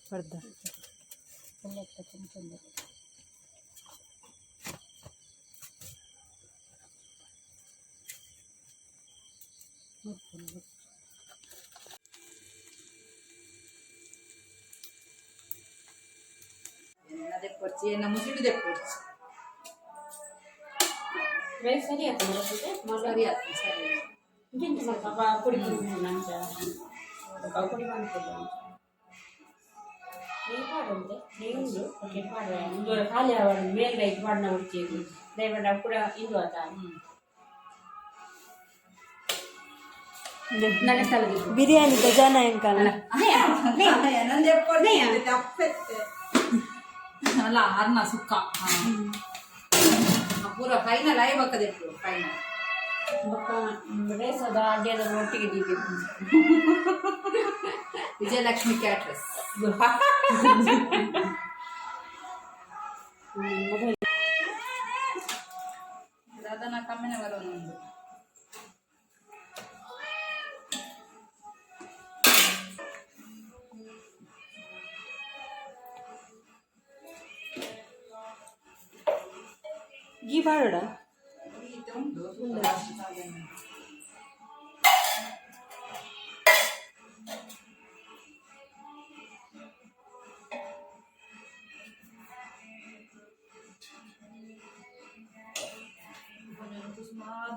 ಪರ್ದ. ದೆಪ್ಪೊಡ್ಚಿ ಎನ್ನ ಮುಸುಡಿ ದೆಪ್ಪೊಡ್ಚಿ. ರೈಸ್ ಸರಿ ಆಗ್ತದೆ. ಸರಿ ಆಯ್ತು, ಸರಿ. ಪುಡಿ ನಂಚ ಪುಡಿ ಬಂತು. ನೀರು ಪಾಡುಂತೆ ನೀರುಂಡು ಓಕೆ ಪಾಡುವ ಇಂದು ಖಾಲಿ ಆವಡ್ ಮೇಲ್ಗೈಗೆ ಪಾಡಿನ ಉಡ್ಚೇರಿ ದಯಮಾಡಿ ಕೂಡ ಇಂದು ಆತ. ಬಿರಿಯಾನಿ ಗಜಾನ ಎಂಕಲ್ಲ. ಎನ್ನ ದೆಪ್ಪೊಡ್ಚಿ ತಪ್ಪೆತ್ತೆ ಅಲ್ಲ ಅರ್ನ ಸುಕ್ಕ ಪೂರ ಫೈನಲ್ ಆಯ್ ಬಕ್ಕ ದೆಪ್ಪು ಫೈನಲ್. ಬೊಕ್ಕ ರೈಸ್ ಅದ ಅಡ್ಡಿಯದ ಒಟ್ಟಿಗೆ ದೀಪಿ. ವಿಜಯಲಕ್ಷ್ಮಿ ಕ್ಯಾಟ್ರಸ್. ಮೊಬೈಲ್. ದಾದನ ಕಮ್ಮಿನ ಬರೋನು. ಗೀ ಪಾಡೋಡ. ಉಂಟು. ಸುಮಾರು.